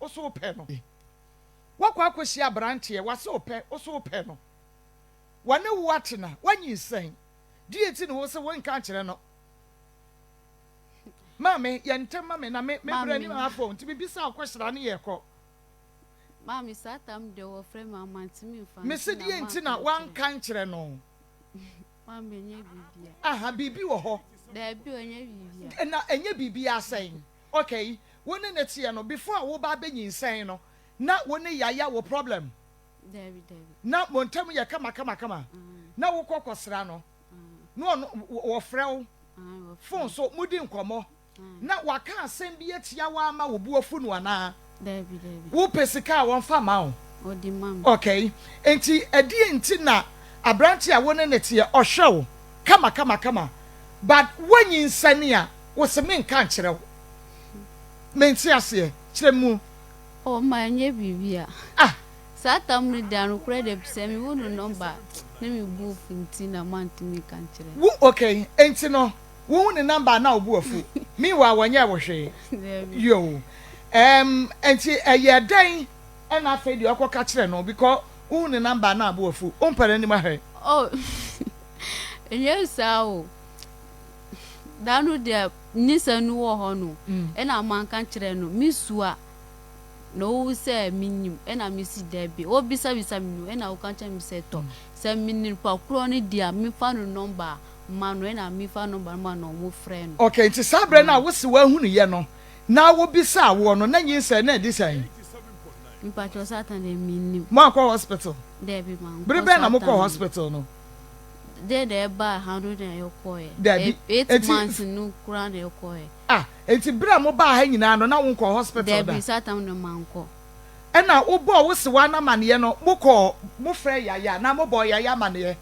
Wo so wopɛ no. Woakɔ akɔhyia aberanteɛ, wase wopɛ, wo so wopɛ no. Wɔne wo atena, woanyinsɛn. Deɛ nti na wo se wonka nkyerɛ no? Maame, yɛ ntɛm ma me na me me brɛ ne afɔ nti mebisa wo kɔhyira ne yɛkɔ. Maame, saa tam deɛ wɔfrɛ me ama ntumi mfa. Mese deɛ nti na woanka nkyerɛ no? Maame, ɛnyɛ biribia. Aha, biribi wɔ hɔ. Daabi, ɛnyɛ biribia. Na ɛnyɛ biribia sɛn? Okay, wo ne ne teɛ no, before a woba abɛnyinsɛn no, na wo ne Yaya wɔ problem? Daabi, daabi. Na mo ntam yɛ kama kama kama? Na wokɔ kɔsra no, na ɔno wɔfrɛ wo phone so, modi nkɔmmɔ, na waka asɛm bi atia wo ama wo bo afu no anaa? Daabi, daabi. Wopɛ sika a wɔmfa ma wo? Ɔde ma me. Okay, nti ɛdeɛn nti na aberante a wo ne no teɛ ɔhwɛ wo kama kama kama but woanyinsɛne a wose menka nkyerɛ wo? Mente aseɛ, kyerɛ mu. Oh, ma ɛnyɛ biribi a. Ah! Saa tam no deɛ anokorɛ deɛ sɛ me hu no nɔmba a na me bo afu nti na mantumi nka nkyerɛ no. Wo okay, enti no wo hu ne nɔmba a na wo bo afu, meanwhile wɔnyɛɛ wo hwee. Daabi. Yoo, ɛɛm, enti ɛyɛɛ dɛn ɛna afei deɛ ɔkɔ ka kyerɛ no because wo hu ne nɔmba a na bo afu, wo mpɛ n'anim ahwɛ. Oh, ɛnyɛ saa o. Da no deɛ nyinsɛn no wɔ hɔ no ɛna manka nkyerɛ no, me su a na owu sɛ menyim ɛna mesi dabi obisabisa me no ɛna ɔka kyerɛ me sɛ tɔ sɛ me nipa korɔ no di a mefa no nɔmba ma no ɛna mefa nɔmba no ma no ɔmo frɛ no. Okay, nti saa berɛ no a wose woahunuyɛ no na wobisaa woɔ no na nyinsɛn no adi sɛn? Mpakyɛw satan deɛ mennim. Moankɔ hospital? Dabi mankɔ Bere bɛn na satan mokɔɔ no. hospital no? Dɛn na ɛbaa ha no na yɛkɔɛ? Dabi, Eight enti. months no koraa na yɛkɔɛ. Ah, enti bere a mobaa ha nyinaa no na wonkɔɔ hospital da? Dabi, saa tam no mankɔ. Ɛna wobɔɔ wo sewaa no amaneɛ no, mokɔɔ, mofrɛɛ Yaya anaa mobɔɔ Yaya amaneɛ?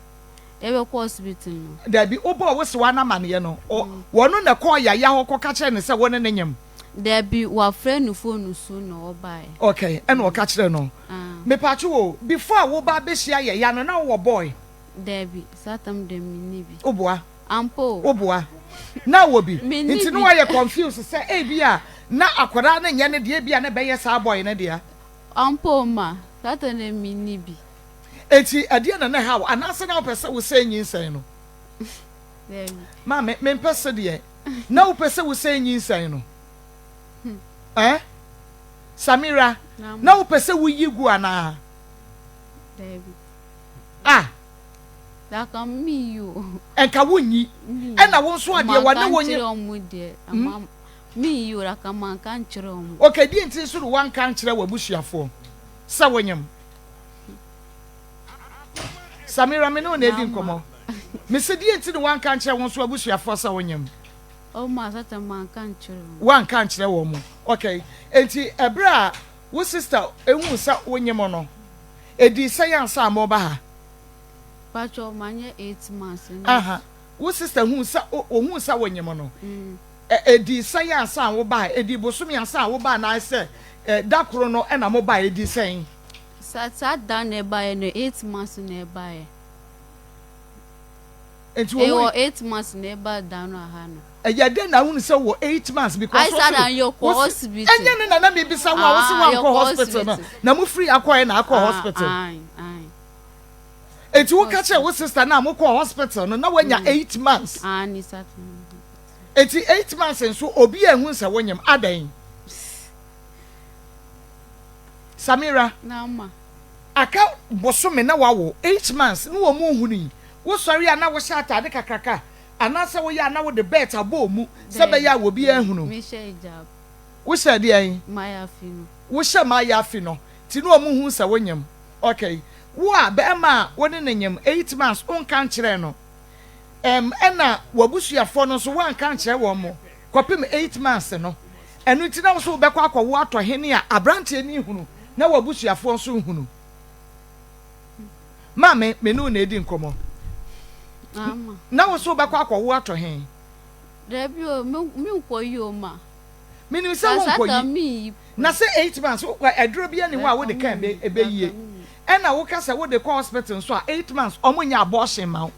Yɛbɛkɔ hospital no. Dabi, wobɔɔ wo sewaa no amaneɛ no, ɔ, wɔno na ɛkɔɔ Yaya hɔ kɔka kyerɛɛ no sɛ wo ne no nyem? Dabi, wafrɛ no phone so na ɔbaeɛ. Okay, ɛna ɔka kyerɛɛ no. Ah. Mepatwo o, before a woba abɛhyia Yaya no, na wowɔ boy? Dabi, saa tam deɛ menni bi. Woboa? Ampa o. Woboa? Na wɔ bi? Menni Nti na bi. wayɛ confused sɛ ebia na akwadaa no nyɛ ne dea, ebia na ɛbɛyɛ saa boy no dea. Ampa o ma, saa tam deɛ menni bi. Enti ɛdeɛn na na ɛha wo? Anaasɛ na wopɛ sɛ wosɛe nyinsɛn no? Dabi. Maame, mempɛ sedeɛ. Na wopɛ sɛ wosɛe nyinsɛn no? Eh? Samira, na wopɛ sɛ woyi gu anaa? Dabi. Ah! Daka minyi o. Nka wonyi. Ɛna wo nso adeɛ wɔne wo nye. Manka nkyerɛ ɔmo deɛ. Hmm? Minyi o, daka manka nkyerɛ ɔmo. Okay, deɛ nti nso na wanka nkyerɛ w'abusuafoɔ sɛ wonyem? Samira, me ne wo na edi nkɔmɔ. Mese deɛ nti na wanka nkyerɛ wo nso abusuafoɔ sɛ wonyem? Oh, ma sata manka nkyerɛ wɔn. Wanka nkyerɛ wɔn mo. Okay, enti ɛberɛ a wo sister ehuu sɛ wonyem no, Edii sɛn ansa a moreba ha? Pacho, manyɛ 8 months no. Aha, wo sister huu sɛ, ohuu sɛ wonyem no, ɛ, edii sɛn ansa a woba ha? Edii bosome ansa a woba anaasɛ ɛ, da koro no na mobae? Edii sɛn? Sa, saa da na ɛbaeɛ no, 8 months na ɛbaeɛ. Nti ohui. Ɛwɔ 8 months na ɛba da no aha no. Ɛyɛ dɛn na ahunu sɛ wɔ 8 months because Ayi saa na yɛ kɔ hospital. Ɛnyɛ ne na na mebisa wo a wose wankɔ hospital no na mo firi akɔɛ na akɔ hospital. Eti wo ka kyerɛ wo sister na mo kɔ hospital no na wanya 8 months. Eti 8 months nso obi ehun sɛ wonyem adɛn? Samira. Aka bosome na wawo 8 months na wɔn mu nhunu yi wosɔre a na wohyɛ ataade kakraka anaasɛ woyɛ a na wode belt abɔ wo mu sɛ ɛbɛyɛ a obiara nhunu. Mehyɛ hijab. Wohyɛ deɛn? Mayafi no. Wohyɛ mayafi no nti na wɔn hu sɛ wonyem. Okay. Wo a bɛrima a wo ne no nyem 8 months wonka nkyerɛɛ no. Ɛm ɛna w'abusuafoɔ no nso woanka ankyerɛ wɔn mo kɔpem 8 months no. Ɛno nti na wo nso wobɛkɔ akɔwo atɔ hene a aberanteɛ no nhunu na w'abusuafoɔ nso nhunu. Maame, me ne wo na edi nkɔmmɔ. Ama. Na wo nso wobɛkɔ akɔwo atɔ he? Dabi o, me menkɔyi o ma. Menim sɛ wonkɔyi. Na sɛ 8 months wokɔ aduro bi ani hɔ a wode ka ɛbɛ ɛbɛyie. Ɛna woka sɛ wode kɔ hospital nso a 8 months ɔmo nyɛ abortion ma wo.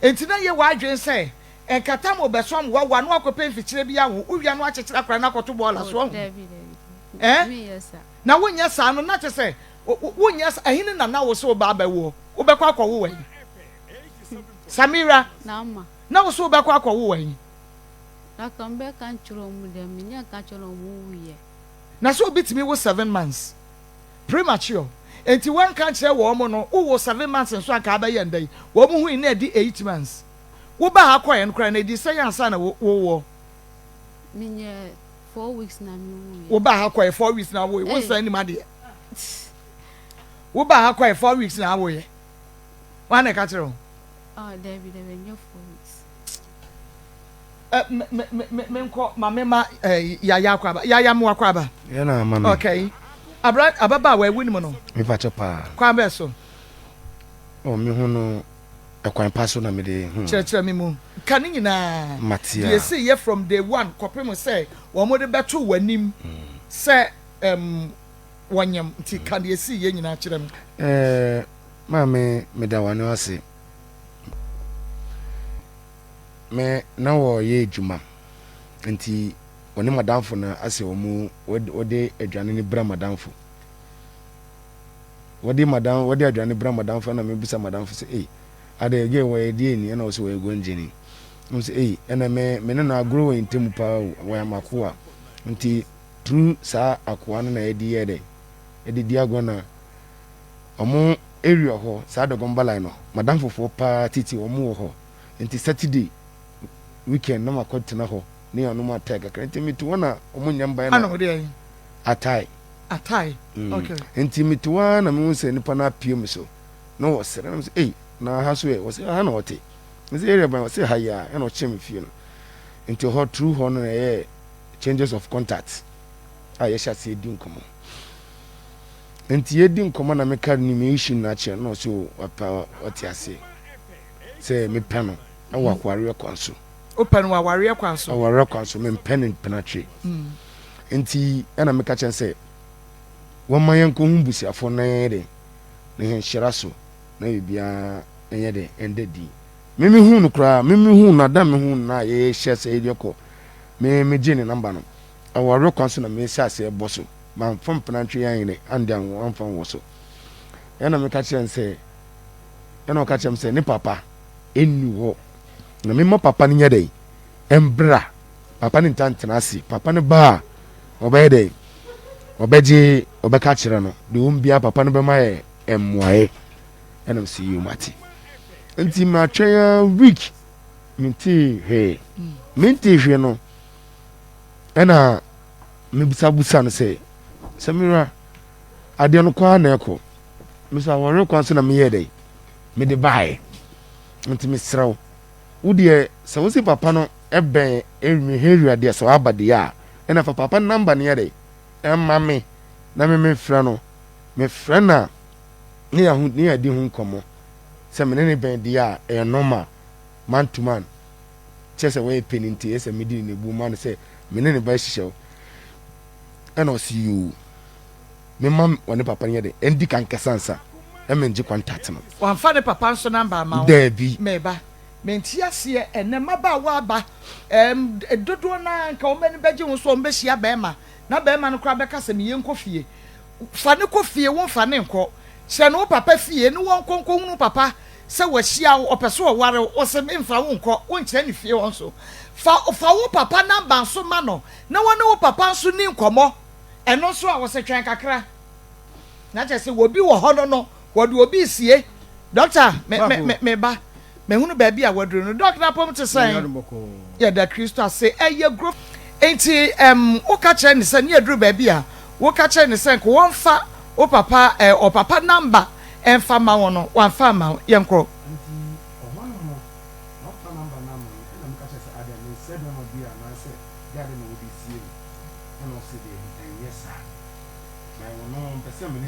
Enti na yɛ w'adwene sɛ nkata mo bɛso ama woawo a na wakɔpɛ mfikyire bi awo, wowia na wakyekyere akwadaa no akɔto bɔɔla so wahu? Dabi dabi. Eh? Menyɛ saa. Na wonyɛ saa no, na kyerɛ sɛ wonyɛ saa. Ɛhene na na wo se wo ba abɛwoɔ? Wobɛkɔ akɔwo wɔ he? Samira, na wo se wobɛkɔ akɔwo wɔ he? Na ka mebɛka nkyerɛ ɔmo dɛ menyɛ nka kyerɛ ɔmo wuyɛ. Na sɛ obi tumi wo 7 months premature, enti woanka nkyerɛ wɔn no, wowoo 7 months nso anka abɛyɛ ndɛ yi wɔn hui na ɛdi 8 months. Wobaa ha kɔɛ no koraa na ɛdi sɛn ansa na wowɔ? Menyɛ 4 weeks na mewuiɛ. Wobaa ha kɔɛ 4 weeks na wowoe? Wo nsa anim adeɛ. Wobaa ha kɔɛ 4 weeks na awoeɛ? Wɔn na ɛka kyerɛ wo? Ah, dabi dabi, ɛnyɛ 4 weeks. Me me me me nkɔ ma me ma yaya akɔ aba, yaya mo akɔ aba. Yɛn na ama me. Okay, abra ababaawa ewu ni mu no. Mepa kyɛ paa. Kwan bɛɛ so? Ɔ me hu no ɛkwan pa so na me de hu. Kyerɛkyerɛ me mu ka ne nyinaa. Matea. Deɛ esi yɛ from day one kɔpem sɛ wɔn de bɛto w'anim sɛ wɔnyam nti, ka deɛ esi yɛ nyinaa kyerɛ me. Maame, meda w'ano ase. Me na wɔyɛ adwuma nti wɔne madamfo no asɛ wɔn wɔde aduane no bra madamfo, wɔde madam wɔde aduane bra madamfo. Ɛna mebisa madamfo sɛ, "Ei, ade gye wɔyɛ deɛ ni?" Ɛna wɔsɛ wɔyɛ gɔngyeni. Ɛna sɛ, "Ei, ɛna me ne no agorɔ wɔ ntam paa o, wɔyɛ makoa." Nti through saa akoa no na yɛde yɛ dɛ yɛde di agorɔ na ɔmo area hɔ saa Dɔgɔmba line no, madamfofoɔ paa titi ɔmo wɔ hɔ. Nti Saturday weekend na makɔ tena hɔ ne anom atae kakra. Nti mete hɔ na ɔmo nyɛ mbae na Ano deɛ? Atae. Atae, okay. Nti mete hɔ ara na mehu sɛ nipa no apue mu so na wɔsere na mesɛ, "Ei, na ha so ɛ?" Wɔsɛ ha na ɔte. Mesɛ, "Area ban?" Wɔsɛ ha yi a. Ɛna ɔkyerɛ me fie no. Nti hɔ, through hɔ no na ɛyɛ changes of contact a yɛhyɛ aseɛ di nkɔmmɔ. Nti yɛdi nkɔmmɔ na meka ne me issue no akyerɛ no na ɔsɛ o, wapa, ɔte aseɛ sɛ mepɛ no ɛwɔ awareɛ kwan so. Wopɛ no wɔ awareɛ kwan so? Awareɛ kwan so, mempɛ ne mpenatwe. Nti ɛna meka kyerɛ sɛ wɔma yɛnkɔhu busuafoɔ na yɛnyɛ dɛ na yɛnhyira so na biribiara ɛnyɛ dɛ ɛnda din. Me mehu no koraa, me mehu no ada, mehu no na yɛhyɛ sɛ yɛde kɔ me megye ne number no awareɛ kwan so na mehyɛ aseɛ bɔ so, mamfa mpenatwe yɛn dɛ ande amfa nwɔ so. Ɛna meka kyerɛ no sɛ, ɛna ɔka kyerɛ me sɛ ne papa ɛnni hɔ na mema papa no nyɛ dɛ ɛmbra. Papa no nta ntena ase. Papa no ba a, ɔbɛyɛ dɛ ɔbɛgye, ɔbɛka kyerɛ no deɛ wɔn bia papa no bɛma yɛ mmoaeɛ. Ɛna sɛ yie, mate. Nti matwɛn a week, mentee hwee, mentee hwee no. Ɛna mebusabusa no sɛ, "Samira, adeɛ no kɔ a na ɛkɔ mesɛ awɔre kwan so na meyɛ dɛ mede baeɛ, nti mesrɛ wo, wo deɛ sɛ wo se papa no ɛbɛn area deɛ, sɛ waba deɛ a, ɛna fa papa number no yɛ dɛ ɛma me na me mefrɛ no. Mefrɛ no a, ne yɛho ne yɛdi ho nkɔmmɔ sɛ me ne ne bɛn deɛ a, ɛyɛ normal man to man, kyerɛ sɛ wɔyɛ panin nti ɛyɛ sɛ medi ne bu ma no sɛ me ne ne ba hyehyɛ wo. Ɛna ɔsi yoo, mema wɔne papa no yɛ dɛ ɛndi kan kasa nsa ɛmɛ ngye contact no. Wamfa ne papa nso number ama wo? Daabi. Meba mente aseɛ. Ɛnɛ mmabaawa aba dodoɔ no ara nka wɔn ani bɛgye ho so wɔn bɛhyia bɛrima na bɛrima no koraa bɛka sɛ meyɛ nkɔ fie, fa ne kɔ fie. Wo mfa ne nkɔ, kyerɛ ne wo papa fie ne wɔn nkɔ nkɔhunu papa sɛ wahyia wo, ɔpɛ so ɔware wo. Ɔsɛ memfa wo nkɔ, wonkyerɛ ne fie hɔ nso. Fa wo papa number nso ma no na wɔne wo papa nso ni nkɔmmɔ. Ɛno nso a, wɔsɛ twɛn kakra na kyerɛ sɛ wɔbi wɔ hɔ no wɔde obi sie. Doctor, me me me me ba mehunu baabi a waduru no. Doc, na pɔm te sɛn? Yɛda Kristo ase. Ɛyɛ gro nti woka kyerɛ ne sɛ ne yɛduru baabi a woka kyerɛ ne sɛ nka wɔmfa wo papa ɔpapa number ɛmfa ma wo no, wamfa ama wo. Yɛnkɔ. Nti ɔhɔ no mo wamfa number no ama me. Ɛna meka kyerɛ sɛ adɛ mensɛ bɛrima bi anaasɛ dɛ ade na wode sie me? Ɛna ɔse daabi, ɛnyɛ saa, na ɔno mpɛ sɛ me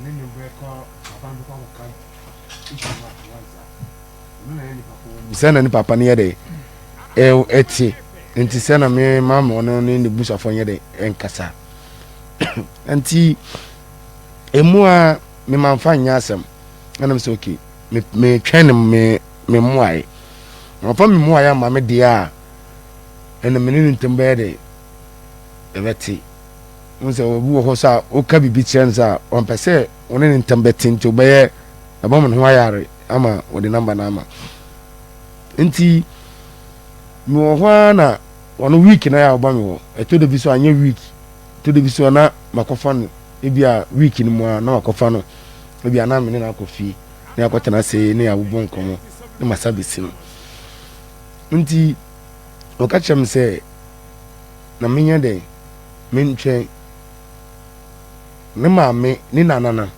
ne ne bɛkɔ, papa no bɛkɔ akɔka issue no at once a ɔno na ɛyɛ nipa ko sɛ na ne papa no yɛ dɛ ɛte. Nti sɛ na me maama ɔno ne ne busuafoɔ nyɛ dɛ ɛnkasa. Nti emu a me mamfa nyɛ asɛm. Ɛna me sɛ okay, me metwɛn ne me mmoae na ɔfa me mmoae ama me deɛ a, ɛna me ne ne ntam bɛyɛ dɛ ɛbɛte. Wohu sɛ obi wɔ hɔ sɛ a woka biribi kyerɛ no sɛ a ɔmpɛ sɛ wo ne ne ntam bɛte nti wobɛyɛ ɛbɛma ne ho ayare ama wɔde namba no ama. Nti mewɔ hɔ ara na ɔno week na yɛ a ɔba me hɔ. Ɛtɔ da bi so anyɛ week, ɛtɔ da bi so na makɔfa no ebi a week no mu a na makɔfa no ebi a na me ne no akɔ fie na yɛakɔtena ase ne yɛabobɔ nkɔmmɔ na masa bɛsi no. Nti ɔka kyerɛ me sɛ na menyɛ dɛn mentwɛn ne maame ne nana no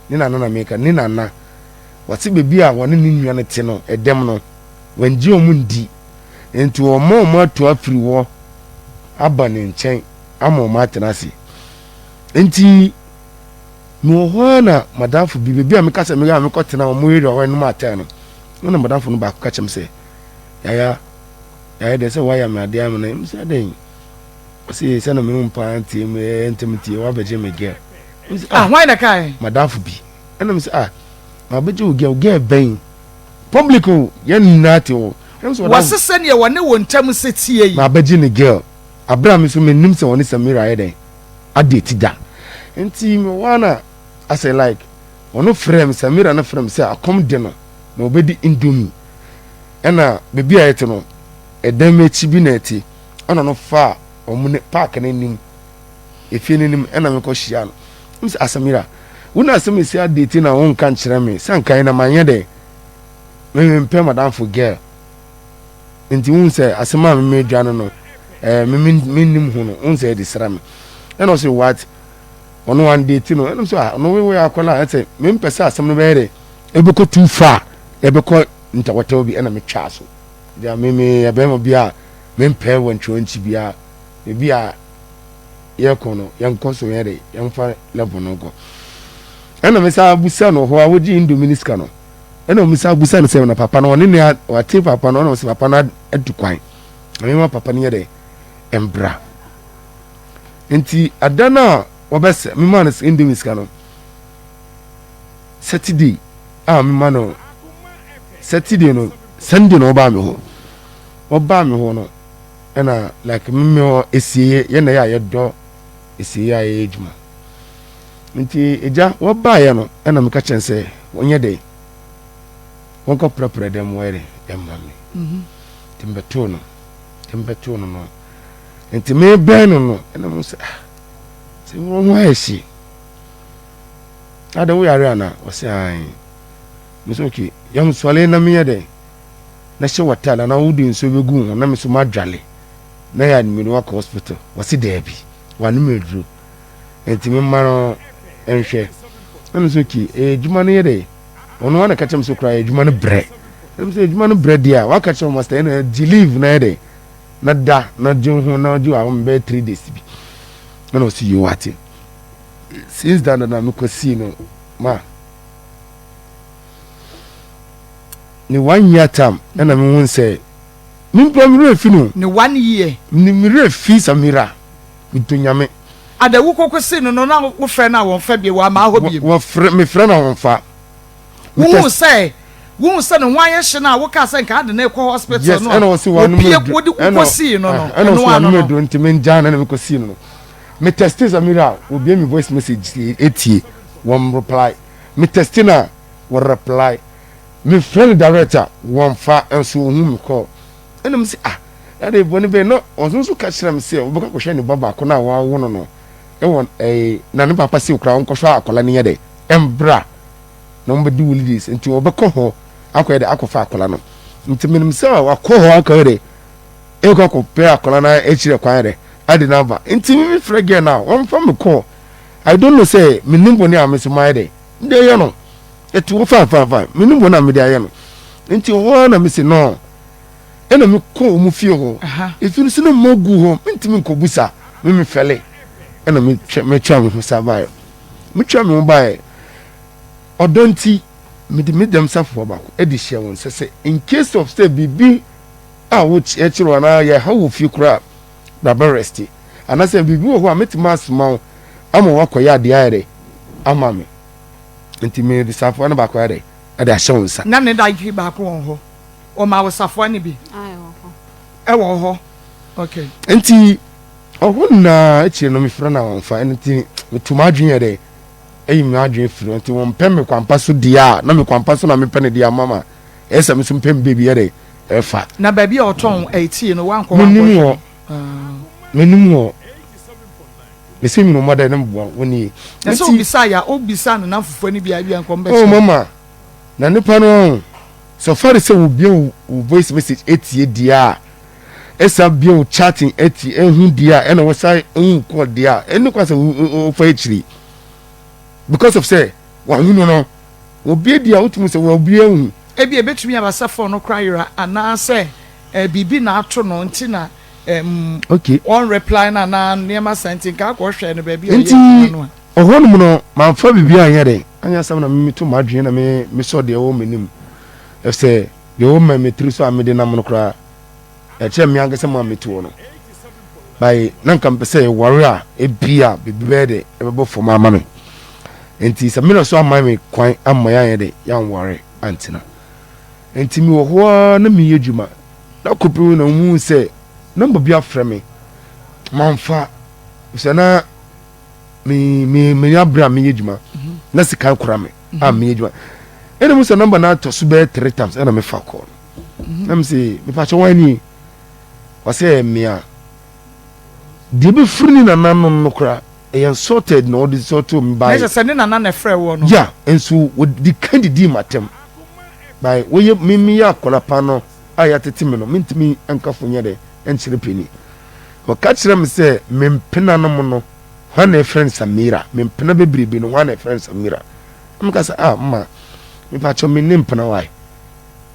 ne nana na meka ne nana wɔte baabi a wɔne ne nua no te no ɛdɛm no wɔngye wɔn ndi nti wɔma wɔn atu afiri hɔ aba ne nkyɛn ama wɔn atena ase nti mewɔ hɔ ara na madamfo bi baabi a meka sɛ meyɛ a mekɔtena wɔn area hɔ anom atɛn no na madamfo no baako ka kyerɛ me sɛ yaya Yaya deɛ sɛ woayɛ me adeɛ ama no mesɛ adɛn ɔse sɛ na mehu paa nti ntɛm nti woabɛgye me girl. Ah, hwan na kae? Madamfo bi. Ɛna mesɛ ah, mabɛgye wo girl, girl bɛn? Public o, yɛn nyinaa te hɔ. Wɔse sɛdeɛ wɔne wo ntam sɛ tie yi. Mabɛgye ne girl. Abere a me nso mennim sɛ ɔne Samira ayɛ dɛn ade ti da. Nti mewɔ na asɛ like ɔno frɛ me, Samira no frɛ me sɛ akɔm de no na ɔbɛdi indomie. Ɛna baabi a yɛte no, ɛdan mu akyi bi na ɛte. Ɛna ɔno faa wɔn ne park no anim, efie no anim, ɛna mekɔ hyia no. Ɛmu sɛ Asamira, wo na asɛm esi adate na wonka nkyerɛ me sɛ anka na manyɛ dɛ. Me mempɛ madamfo girl. Nti wohu sɛ asɛm a me medwa no no, eh, me mennim ho no, wohu sɛ ɛde sra me. Ɛna ɔse what? Ɔno andate no. Ɛna sɛ ah, ɔno woyɛ akwadaa ɛsɛ mempɛ sɛ asɛm no bɛyɛ dɛ ɛbɛkɔ too far, ɛbɛkɔ ntawɔtawɔ bi ɛna metwaa so. Gya me meyɛ bɛrima bi a mempɛ wantwiwantwi biara. Baabi a yɛkɔ no yɛnkɔ so yɛ de yɛmfa level no nkɔ. Ɛna me saa busa no hɔ a wogye indomie ne sika no. Ɛna ɔmo saa busa no sɛ na papa no ɔne ne wate papa no ɛna ɔsɛ papa no atu kwan. Na mema papa no yɛ dɛ mbra. Nti ada no a wɔbɛsɛ mema no indomie sika no Saturday a mema no Saturday no Sunday na ɔbaa me hɔ ɔbaa me hɔ no ɛna like me me hɔ esieɛ yɛn na yɛ a yɛdɔ esieɛ a yɛyɛ adwuma nti egya wɔbaeɛ no ɛna meka kyɛn sɛ wɔnyɛ dɛ wɔnkɔ prɛprɛ dɛm wɔyɛ dɛ ɛma me mhm. nti mbɛtoo no nti mbɛtoo no no nti mebɛn no no ɛna mo sɛ ah sɛ wɔn ho ayɛ hye Adɛn wo yare anaa? Ɔse aane. Me sɛ okay, yam sɔle na menyɛ dɛn? Na hyɛ w'ataade anaa wode nsuo bɛgu wo ho na me nso madwale na yɛ mede wo akɔ hospital. Ɔse daabi, wanom aduro nti memma no nhwɛ. Na me sɛ okay, ɛyɛ adwuma no yɛ dɛn? Ɔno ara na ɛka kyerɛ me sɛ koraa adwuma no brɛ. Na me sɛ adwuma no brɛ deɛ a, waka kyerɛ wo master ɛna gye leave na yɛ dɛn? Na da na gye ho na gye w'ahome bɛyɛ 3 days bi. Ɛna ɔse yoo ate. Since that na me kɔ no ma ne one year term ɛna me hu sɛ me mpo me werɛ fi no. Ne one year. Ne me werɛ fi Samira meto nyame. Ada wo kɔkɔ si no no na wo frɛ no a wɔn fa bio wɔn ama hɔ bio. Wɔ frɛ me frɛ na wɔn fa. Wohu sɛ wohu sɛ ne ho ayɛ hye no a wokaa sɛ nka ade no rekɔ hospital yes, no a opie wode wokɔ sii no no ɛno ano no. Ɛna nti me ngyaa no na mekɔ sii no no. Me texte Samira a obie me voice message etie wɔn reply me texte no a wɔ reply me frɛ no direct a wɔn fa nso ohun me call ɛna me sɛ ah ɛde bɔne bɛn na ɔno nso ka kyerɛ me sɛ ɔbɛkɔ akɔhwɛ ne ba baako no a wɔawo no no ɛwɔ ɛɛ na ne papa sɛ okura ɔnkɔhwɛ akwadaa no yɛ dɛ ɛmbra na wɔn bɛdi holidays nti ɔbɛkɔ hɔ akɔyɛ dɛ akɔfa akwadaa no nti menim sɛ wakɔ hɔ akɔyɛ dɛ ɛkɔ akɔpɛ akwadaa no akyerɛ kwan dɛ ade no aba nti me frɛ girl no a wɔmfa me kɔ I don't know sɛ menim bɔne a me nso mayɛ dɛ mede ayɛ no ɛte hɔ fine fine fine menim bɔne a mede ayɛ no nti hɔ ara na mese no ɛna mekɔ wɔn fie hɔ efi no so na mma gu hɔ mentumi nkɔ busa me mefɛle ɛna metwa metwa me ho sa baeɛ metwa me ho baeɛ ɔdɔ nti mede me dɛm safoa baako ɛde hyɛ wɔn nsa sɛ in case of sɛ biribi a wokyerɛ anaa yɛha wɔ fie koraa na bɛ rest anaasɛ biribi wɔ hɔ a mɛtumi asoma wo ama wakɔyɛ adeɛ ayɛ dɛ ama me nti mede safoa no baako ayɛ dɛ ɛde ahyɛ wo nsa. Na ne dagye baako wɔ hɔ ɔma wo safoa no bi ɛwɔ hɔ okay. Nti. Ɔhɔ nyinaa akyire no mefrɛ no a ɔmfa, ɛno nti meto m'adwene yɛ dɛ ɛyi m'adwene firi nti wɔmpɛ me kwampa so deɛ a na me kwampa so na mepɛ no deɛ ama ma ɛyɛ sɛ me so mpɛ me baabi yɛ dɛ ɛfa. Na baabi a ɔtɔn ɛtii no wankɔ wankɔ hwɛ? Menim hɔ. Mese mi no mɔdɛ ne mboa wo nie. Na sɛ obisa ya obisa no na fufuo no bi a ebia nkɔm bɛkyerɛ. Oh mama na nipa no ɔn sɛ ɔfare sɛ obie wo voice message etie deɛ a ɛsa bie wo chatting etie ehu deɛ a ɛna wɔsa ehu call deɛ a ɛne kwa sɛ wofa akyiri because of sɛ wahunu no obie deɛ a wotumi sɛ wɔbie ehu. Ebi ebetumi aba sɛ phone no kora yera anaasɛ eh, biribi na ato no nti na um, okay. wɔn reply no anaa nneɛma saa nti nka akɔ hwɛ no baabi a ɔyɛ nti adwuma no a. ɔhɔnom no mamfa biribi anyɛ dɛn anyɛ asɛm na meto m'adwene na me mesɔ deɛ ɛwɔ m'anim ɛsɛ deɛ ɛwɔ ma me tiri so a mede nam no koraa ɛkyɛ me ankasa mu a mete hɔ no bae na nka mpɛ sɛ yɛware a ebi a biribi bɛyɛ dɛ ɛbɛbɔ fam ama me nti sɛ mena so ama me kwan ama yɛanyɛ dɛ yɛanware antena nti mewɔ hɔ ara na meyɛ adwuma Na kɔpem na ohuu sɛ nɔmba bi afrɛ me, mamfa sɛ na me me menya bere a meyɛ adwuma mhm. na sika kora me a mhm. meyɛ adwuma ɛna mu sɛ nɔmba no atɔ so bɛyɛ three times ɛna mefa kɔɔ no mhm. na me sɛ mepakyɛ wɔn ani wɔsɛ ɛyɛ mmea deɛ bɛfiri ne nananom no kora ɛyɛ insulted na ɔde sɔto me baeɛ. Na sɛ ne nana na ɛfrɛ woɔ no. Ya nso wɔdi kan didii m'atɛm bae wɔyɛ me meyɛ akwadaa pa no a yɛatete me no mentumi nka fo nyɛ dɛ nkyerɛ panin. Wɔka kyerɛ me sɛ me mpenanom no hwan na ɛfrɛ no Samira me mpena bebrebe no hwan na ɛfrɛ no Samira na meka sɛ ah mma mepakyɛ me ne mpena wae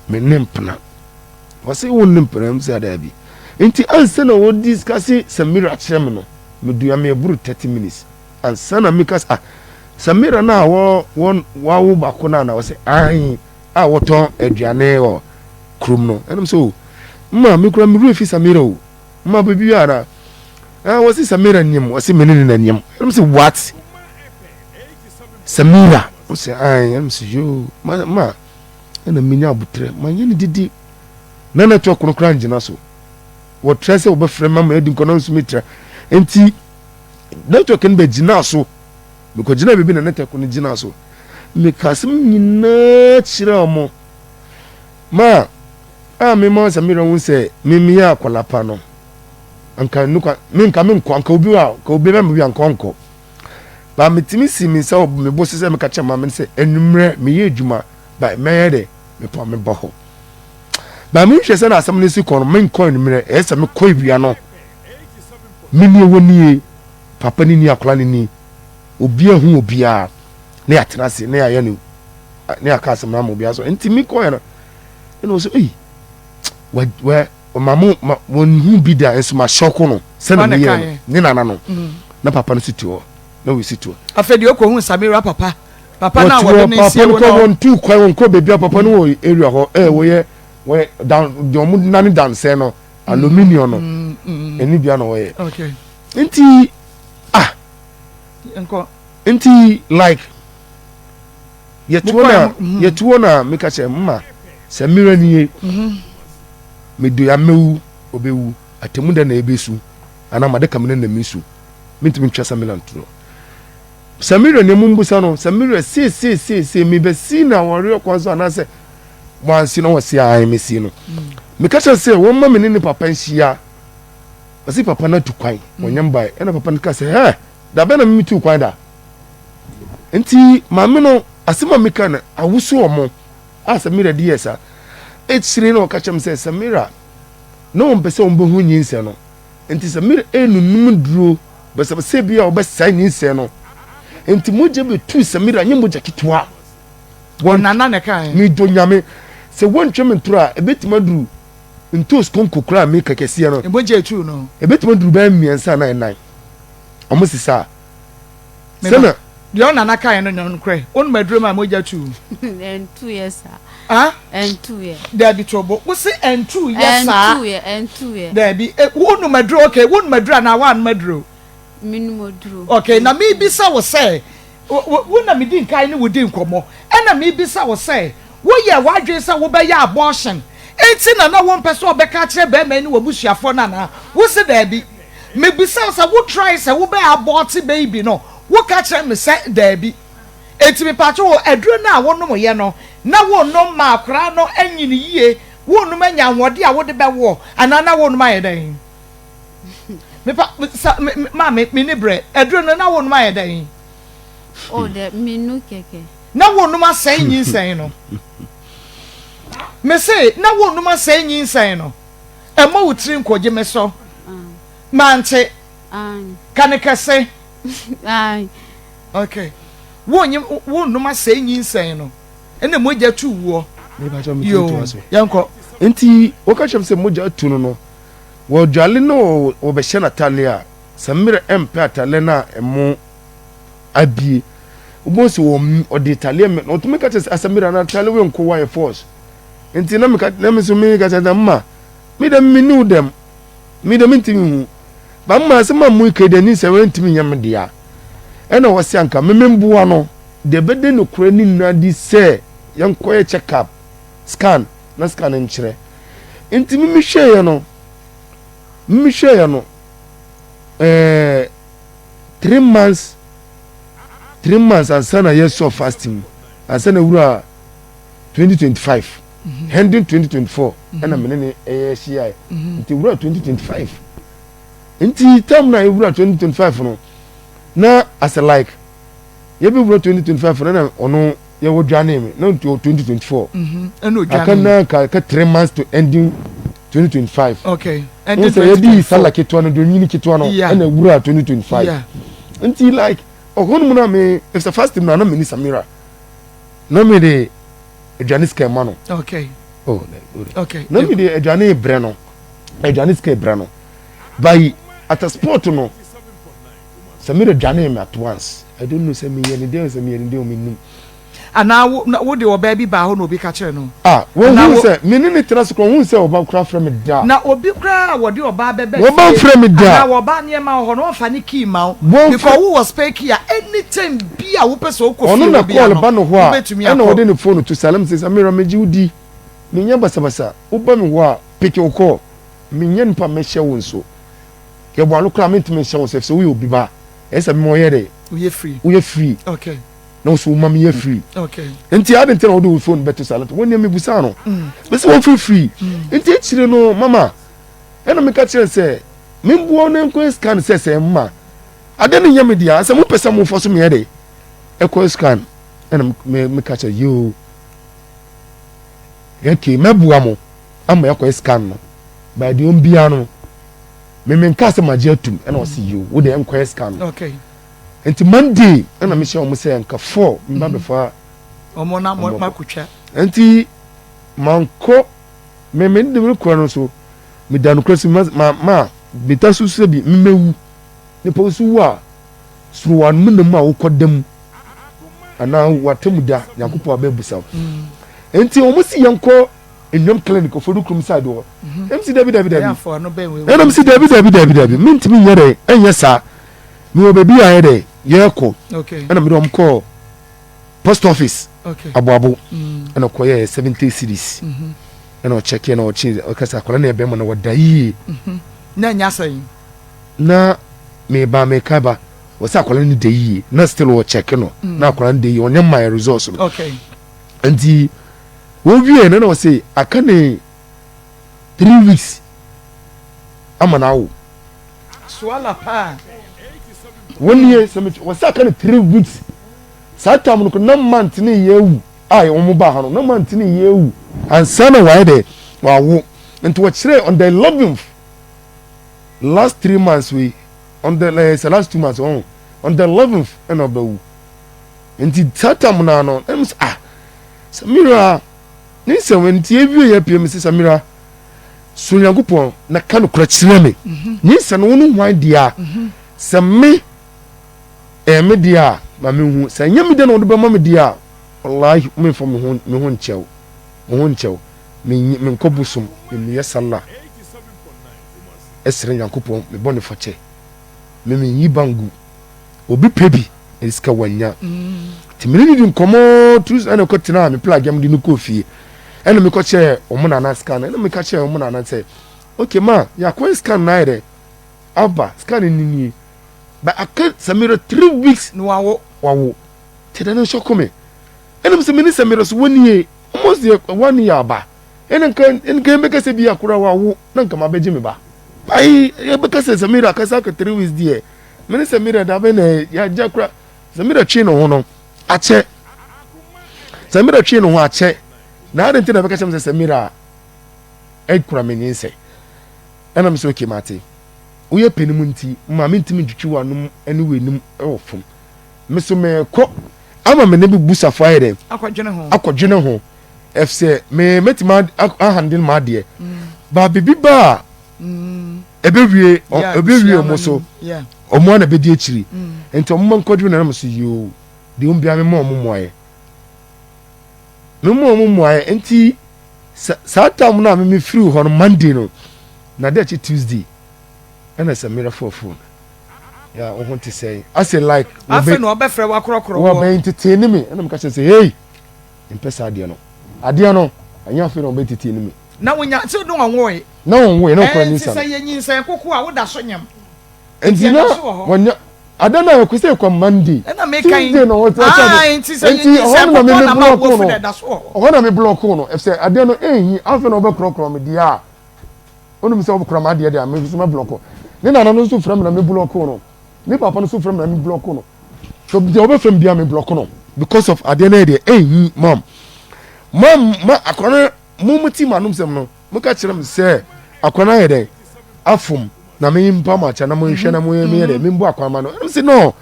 me ne mpena wɔse wo ne mpena m sɛ daabi nti ansa na wɔdiscuss Samira kyerɛ me no Medua me ɛboro 30 minutes ansa na meka sɛ ah Samira no a wɔ wɔ wawo baako no a na wɔsɛ ae a wɔtɔn aduane wɔ kurom no ɛnum sɛ o mma me kura me wura fi Samira o mma baabi a na ah wɔsi Samira nyim wɔsi me ne ne na nyim ɛnum sɛ what Samira wɔsɛ ae ɛnum sɛ yoo ma ma ɛna menya abotrɛ ma nyɛ ne didi na network no koraa ngyina so. Wɔtrɛ sɛ wɔbɛfrɛ me ama yɛadi nkɔmmɔ nanso metra. Enti network no bɛgyinaa so. Mekɔgyinaa baabi na network no gyinaa so. Meka asɛm nyinaa kyerɛɛ wɔn. Ma a mema Samira hu sɛ me meyɛ akwadaa pa no, anka nokwa me nka menkɔ, anka obi a anka obi bɛma bi anka ɔnkɔ. Ba metumi si me nsa wɔ me bo so sɛ meka kyerɛ maame no sɛ anwummerɛ meyɛ adwuma ba mɛyɛ dɛ mepɔ meba hɔ. Na menhwɛ sɛ na asɛm no si kɔ no, menkɔ anwummerɛ, ɛyɛ sɛ mekɔ awia no. Me nie wɔ nie, papa ne ni, akwadaa ne ni, obiara hu obiara, na yɛatena ase, na yɛayɛ no, na yɛaka asɛm no ama obiara so. Nti mekɔɛ no, ɛna wɔ sɛ, ei, wɛ, wɛ, ma mo, ma, wɔnhu bi da, nso ma hyɔko no, sɛ na meyɛ no, ne nana no, mm. na papa no si te hɔ, na wɔsi te hɔ. Afei deɛ ɔkɔhu Samira papa. Papa no a wɔde ne nsie wo no. Papa no kɔ wɔn tu kwan wɔn kɔ beebi a papa no wɔ area hɔ ɛɛ wɔyɛ wɔyɛ dan deɛ wɔn nane dansɛn no aluminium no ɛni bia na wɔyɛ. Nti ah nti like yɛtuo na yɛtuo na meka kyerɛ mma sɛ mmerɛ nie medo ya mɛwu ɔbɛwu atemu dɛ na ɛbɛsu anaa made ka me ne na mesu mentumi ntwa sɛ mela ntorɔ. Samaria na emu mbusa no, Samaria sei sei sei sei mebɛsi na awareɛ kwan so anaasɛ wansi na wɔsi ae mesi no. Meka kyerɛ sɛ wɔmma me ne ne papa nhyia. Ɔsi papa no atu kwan, wɔnyɛ mbae. Ɛna papa no ka sɛ, hɛ, da bɛn na mimi tu kwan da? Nti maame no, asɛm a meka no, awoso wɔn a Samira di yɛ saa. Akyire na ɔka kyerɛ me sɛ Samira na wɔmpɛ sɛ wɔbɛhu nyinsɛn no. Nti Samira ɛnunum duro Basabasa bi a wɔbɛsɛe nyinsɛn no nti mogya bɛtuu Samira nyɛ mogya ketewa. Wɔn nana na ɛkaeɛ. Medɔ Nyame sɛ wɔntwa me ntoro a ɛbɛtumi aduru ntoos konko koraa a meka kɛseɛ no. Mogya etuu no. Ɛbɛtumi aduru bɛyɛ mmiɛnsa anaa nnan. Wɔn sesa a. Sɛna. Deɛ ɔnana kaeɛ no nyɛ nokorɛ. Wonom aduro ma mogya tuu. Ɛntuiɛ saa. Ah? Ɛntuiɛ. Dabi to bo. Wo se ɛntuiɛ saa. Ɛntuiɛ, ɛntuiɛ. Dabi, e, wonom aduro, okay, wonom aduro anaa woanom aduro? Menom aduro. Okay, na mebisa wo sɛ, wo na medi nkan ne wo di nkɔmmɔ, ɛna mebisa wo sɛ, woyɛɛ w'adwene sɛ wobɛyɛ abortion, enti na na wompɛ sɛ ɔbɛka akyerɛ barima yi ne w'abusuafoɔ no anaa? Wo se daabi. Mebisa wo sɛ wo try sɛ wo bɛ abort baby no, wo ka kyerɛ me sɛ daabi. Enti mepatwo wo, aduro no a wo nom yɛ no, na wo nom ma akwadaa no anyini yie, wo nom anya ahoɔden a wode bɛwoɔ, anaa na wo nom ayɛ dɛn? Mepa, sa, me, me, maame, me ni brɛ, aduro no na wo nom ayɛ dɛn? Oh, dɛ, me nu kɛkɛ. Na wo nom asɛe nyinsɛn no. Me se, na wo nom asɛe nyinsɛn no. Ɛmmɔ wo tiri nko, gye me so. Mante. Ka ne kɛse. Okay. Wo nye wo nom asɛe nyinsɛn no. Ɛna mogya tu woɔ. Yoo, yɛnkɔ. Nti wɔka kyerɛ me sɛ mogya atu no no, wɔdwale no wɔbɛhyɛ no atale a, sɛ mmerɛ ɛmpɛ atale no a ɛmo abie. Wobɛhu sɛ ɔde ataleɛ mɛ na ɔtumi ka kyerɛ sɛ asɛ mmerɛ no atale wei nko wayɛ force. Nti na meka na me nso meka kyerɛ sɛ mma me dɛm me ni wo dɛm me dɛm ntumi hu ba mma sɛ ma mu kɛ dɛ ni sɛ wɔntumi nyɛ me dea ɛna wɔsi anka me me mboa no deɛ bɛde no korɛ ne nyinaa di sɛ yɛnkɔyɛ check up scan na scan nkyerɛ nti me mehwɛeɛ no me mehwɛeɛ no ɛɛ 3 months, 3 months ansa na yɛsɔ fasting ansa na wura 2025, ending 2024, ɛna mene ne ɛyɛ hyiae. Nti wura 2025, nti time na ewura 2025 no na as a like yɛbɛwura 2025 no na ɔno yɛwɔ dwane me na nti 2024 ɛna aka na ka 3 months to ending 2025. Ending sɛ yɛdi sala ketewa no donyini ketewa no ɛna wura 2025. Nti like ɔhɔ no mu na me ɛsɛ fasting na na me ni Samira na me de aduane sika ma no. Oh, na me de aduane brɛ no, aduane sika brɛ no by at a spot no Samira dwane me at once. I don't know sɛ meyɛ ne den, sɛ meyɛ ne den o, menim. Anaa wo na wo de ɔbaa bi baa hɔ na obi ka kyerɛ no? Ah, Anaa wɔn wo sɛ me ne ne tena so koraa, wɔn sɛ ɔba koraa frɛ me da. Na obi koraa a wɔde ɔbaa bɛba Wɔba fie mfrɛ me da. anaa ɔbaa nneɛma wɔ hɔ no, wɔmfa ne key ma wo Wɔmfrɛ because wowɔ spare key a anytime bi a wopɛ sɛ wokɔ ɔno fie na hɔ biara call no ba no hɔ a wobɛtumi ɛna akɔ. ɔde ne phone to silent sɛ, "Samira, megye wo di, menyɛ basabasa, woba me hɔ a, pick wo call, menyɛ nipa mɛhyɛ wo nso yɛbɔ ano koraa, mentumi nhyɛ wo nso ɛfisɛ woyɛ obi ba, ɛyɛ sɛ mema ɔyɛ dɛ Woyɛ free. Woyɛ free na wo so woma meyɛ free." Nti ade nti na wode wo phone bɛto silent? Wɔn nea mebusa no mesi wɔn free free. Nti akyire no mama ɛna meka kyerɛ sɛ memboa no nkɔ scan sɛ mma ade no nyɛ me dea, sɛ mopɛ sɛ momfa so meyɛ de ɛkɔ scan. Ɛna meka kyerɛ yoo, okay, mɛboa mo ama yɛakɔ scan no by deɛ ɔmbia no memenka sɛ magye atum. Ɛna ɔse yoo, wo deɛ nkɔyɛ scan no. Nti Monday ɛna mehyɛ wɔn sɛ nka 4 mba bɛfa. Ɔmo na mo makotwa. Nti mankɔ me de me kura no so meda no kura si ma ma ma beta so sɛ bi mmewu nipa so wu a soro wa mu nam a wokɔ dam anaa watamu da Nyankopɔn abɛbusa wo. Nti wɔn si yɛn kɔ Nnwom Clinic Ofodu Kurom side hɔ. Ɛm si dabi dabi dabi, ɛna m si dabi dabi dabi dabi, mentumi nyɛ dɛ ɛnyɛ saa, mewɔ baabi a yɛ dɛ yɛkɔ. Ɛna mede wɔn kɔɔ post office Aboabo, ɛna ɔkɔ yɛ 70 cedis, ɛna ɔkyɛke na ɔkye ɔkasa akwadaa na ɛbɛn mu na wɔda yie. Na nya sɛn? Na meba meka ba wɔsɛ akwadaa no da yie na still ɔkyɛke no na akwadaa no da yie, ɔnyɛ mma yɛ results no. Nti wɔwie no na ɔsɛ aka ne 3 weeks ama na awo. Soala paa. Wɔn nie sɛ wɔsɛ aka ne 3 weeks. Saa time no ko na month ne yɛ awu a wɔn ba ha no na month ne yɛ awu ansa na wɔayɛ dɛ wɔawo. Nti wɔkyerɛ on the 11th, last 3 months wei, on the sɛ last 2 months wɔn on the 11th ɛna ɔbɛwu. Nti saa time naa no ɛna mo sɛ, ah, Samira ne nsɛm. Nti ewie yɛ pie mi sɛ, Samira, so Nyankopɔn na ka no kora kyerɛ me ne nsɛm no, wo no hwan deɛ a sɛ me ɛyɛ me deɛ a ma me hu, sɛ ɛnyɛ me deɛ na wɔde bɛma me deɛ a, wallahi memfa me ho nkyɛw, me ho nkyɛw, me menkɔ bosom, meyɛ sala ɛsrɛ Nyankopɔn mebɔ ne fakyɛ, me menyi bangu obi pɛ bi na sika wanya. Nti mene ne di nkɔmmɔ tu ɛna kɔ tena me plug am de no kɔɔ fie, ɛna mekɔ kyerɛ ɔmo nana scan, ɛna meka kyerɛ ɔmo nana sɛ, okay ma yɛakɔyɛ scan na ayɛ dɛ. Aba sika no nie but aka Samira 3 weeks na wawo. Wawo nti ɛda no nso kɔ me ɛnam sɛ mene Samira so one year, almost yɛ one year aba, ɛna nka yɛbɛka sɛ bi akora wawo na nka mabɛgye me ba ayi. Yɛbɛka sɛ Samira akasa aka 3 weeks deɛ, mene Samira da bɛ na yɛagya kora. Samira twe ne ho no akyɛ, Samira twe ne ho akyɛ na ade nti na bɛka kyerɛ me sɛ Samira ɛkura me nyinsɛ. Ɛna me sɛ okay, mate, woyɛ panim nti ma mentumi ntwitwi w'anom ne w'anim wɔ fam. Me so mekɔ ama me ne me busafo ayɛ dɛ akɔdwene ho. Akɔdwene ho ɛfisɛ me mɛtumi ahandle m'adeɛ ba bibi ba a ɛbɛwie ɛbɛwie ɔmo so ɔmo ana bɛdi akyiri nti ɔmo ma nkɔdwene na me so yoo deɛ ɔmo bia me ma ɔmo mmoayɛ, me ma ɔmo mmoayɛ. Nti saa time no a me firi hɔ no, Monday no na de akyi Tuesday ɛna Samira fɔ phone ya wo ho te sɛ asɛ like afei na ɔbɛfrɛ wakorɔkorɔ. Wɔbɛn tete ne me ɛna meka kyerɛ sɛ hey, mpɛ saa adeɛ no, adeɛ no ɛnyɛ afei na ɔbɛn tete ne me. Na wonya sɛ no ɔnwoe. Na ɔnwoe na ɔkora ne nsa. Nti sɛ yɛ nyinsɛn koko a woda so nyam. Nti na wɔnya ada na ɛkɔ sɛ ɛkɔ Monday. Ɛna meka yi Tuesday na wɔte ɔkyɛ. Nti sɛ yɛ nyinsɛn koko na ma wo fi na ɛda so wɔ hɔ. Ɔhɔ na me block no ɛfisɛ adeɛ no ɛnhi afei na ɔbɛkorɔkorɔ me deɛ a onim sɛ ɔbɛkorɔ ma adeɛ deɛ a me nso mɛ block. Ne nana no nso frɛ me na me block no, ne papa no nso frɛ me na me block no. So deɛ ɔbɛfrɛ me bia me block no because of adeɛ no yɛ deɛ ɛnhi. Mam mam ma akɔrɔ no mo mo ti ma nom sɛm no mo ka kyerɛ me sɛ akɔrɔ no ayɛ dɛ afom na me mpa mo akyɛ na mo nhwɛ na mo yɛ me yɛ dɛ me mbu akɔrɔ ma no. Ɛnum sɛ no,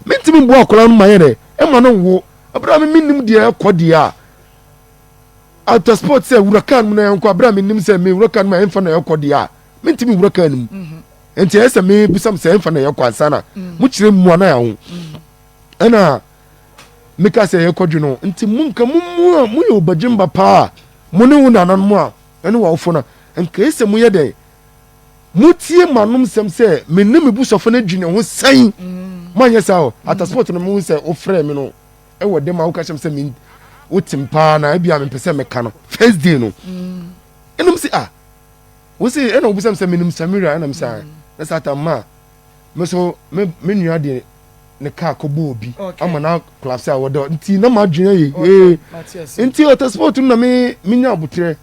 me ntumi mbu akɔrɔ no ma yɛ dɛ ɛma no nwo abira mi mi nim deɛ ɛkɔ deɛ a after sport sɛ wura kaa no mu na yɛnkɔ abira mi nim sɛ me wura kaa no mu a ɛnfa na ɛkɔ deɛ a me ntumi wura kaa no mu. Nti ɛyɛ sɛ me bisa sɛ ɛnfa na ɛkɔ ansa na mo kyerɛ mu ana yɛn ho ɛna meka sɛ yɛkɔ dwe no. Nti mo nka mo mu a mo yɛ ɔbadwemba paa, mo ne wo nananom a ɛne w'awofo no, nka ɛsɛ mo yɛ dɛ motie manom sɛm sɛ me ne me busɔfo no adwene ho sɛn. Moanyɛ saa o. Atasport no mehu sɛ wofrɛ me no ɛwɔ dɛm a woka kyerɛ me sɛ me wotem paa na ebia mempɛ sɛ meka no first day no ɛnam sɛ ah wo se ɛna wobisa me sɛ menim Samira ɛnam sɛ na saa tam ma me so me me nua de ne kaa kɔbɔ obi ama na collapse a wɔdɔ nti na madwene yɛ ee. Nti ɔtasport no na me menya abotrɛ,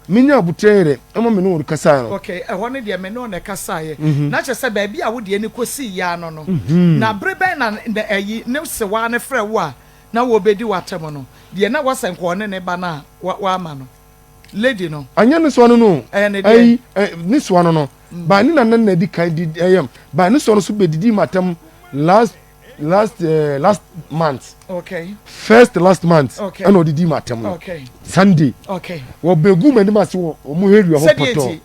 menya abotrɛ yɛ dɛ ɛma me ne wɔn kasa no. Okay, ɛhɔ no deɛ me ne ɔna kasaeɛ na kyerɛ sɛ baabi a wodeɛ ne kɔsii yaa no, na bere bɛn na ɛyi ne sewaa ne frɛ wo a na wɔbɛdi w'atɛm no deɛ na wɔsɛ nka ɔne ne ba no a wama no lady no? Anyɛ ne soa no. Ɛyɛ ne deɛ. Ayi ne soa no ba ne nana na di kan di ɛyɛm ba ne soa no so bɛdidi matam last month. First last month. Ɛna ɔdidi matam no. Sunday. Wɔbɛgu m'anim ase wɔ ɔmo area hɔ pɔtɔ.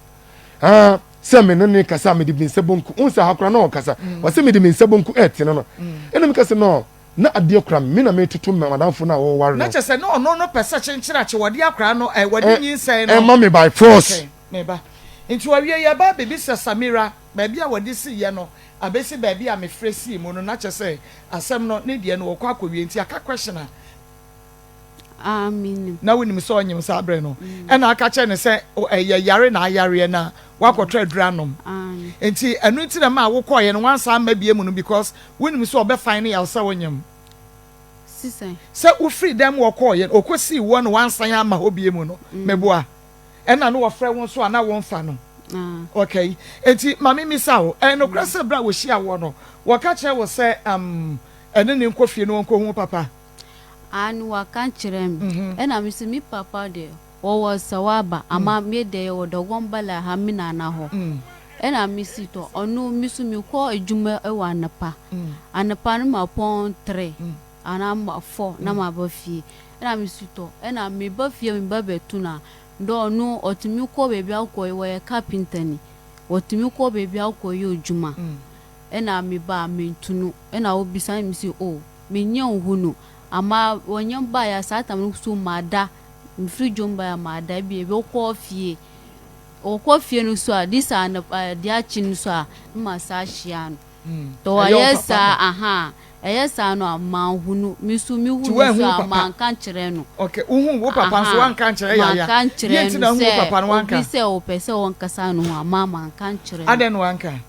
Ah, sɛ me ne ne kasa, mede me nsa bonku n sɛ ha koraa na ɔkasa wɔsɛ mede me nsa bonku ɛɛtene no ɛna meka sɛ no na adeɛ kora me na metoto madamfo no a wɔware no. Na kyerɛ sɛ na ɔno no pɛ sɛ kyenkyere akye wɔde akora no ɛ wɔde nyinsɛn no ɛma me by force. Okay, meba. Nti wɔwie yɛba biribi sɛ Samira baabi a wɔde si yɛ no abɛsi baabi a mefrɛ sii mu no na kyerɛ sɛ asɛm no ne deɛ no wɔkɔ akɔwie nti aka question a Ah, menim. Na wonim sɛ ɔnyem saa berɛ no ɛna aka kyerɛ ne sɛ ɛyɛ yare na ayareɛ na wakɔtɔ aduru anom nti ɛno nti na ma wokɔɔyɛ no wansa amma bie mu no because wonim sɛ ɔbɛfan ne yaw sɛ wonyem. Sisan. Sɛ wofiri dɛm wɔkɔɔyɛ no ɔkɔsii woɔ no wansan ama hɔ bie mu no meboa ɛna no wɔfrɛ wo nso a na womfa no. Okay, nti ma memisa wo, ɛyɛ nokorɛ sɛ berɛ a wɔhyia woɔ no wɔka kyerɛ wo sɛ ɛne ne nkɔ fie no wɔnkɔhu papa? Aane, wɔaka kyerɛ me. Ɛna me se me papa deɛ wɔwɔ Sawaba ama me deɛ yɛwɔ Dɔgɔnbala ha me nana hɔ. Ɛna me si tɔ ɔno me so mekɔ adwuma wɔ anɔpa. Anɔpa no mapɔn 3 anaa 4 na maba fie. Ɛna me si tɔ ɛna meba fie meba bɛto no a dɛ ɔno ɔtumi kɔ baabi akɔ wɔyɛ carpenter ni ɔtumi kɔ baabi akɔyɛ adwuma. Ɛna meba a mentu no ɛna ɔbisa me se oh menyɛ nhu no ama wɔnyɛ baeɛ saa tam no so mada mefiri dwom baeɛ mada bi ebi ɔkɔ fie ɔkɔ fie no so a this anɔpa deɛ akyi no so a ma saa ahyia no tɔ wɔyɛ saa aha ɛyɛ saa no a manhu no me so mehu no so a manka nkyerɛ no. Okay, wohu wo papa nso wanka nkyerɛ Yaya? Manka nkyerɛ no sɛ obi sɛ ɔpɛ sɛ ɔnkasa no ho ama manka nkyerɛ no. Adɛn na wanka?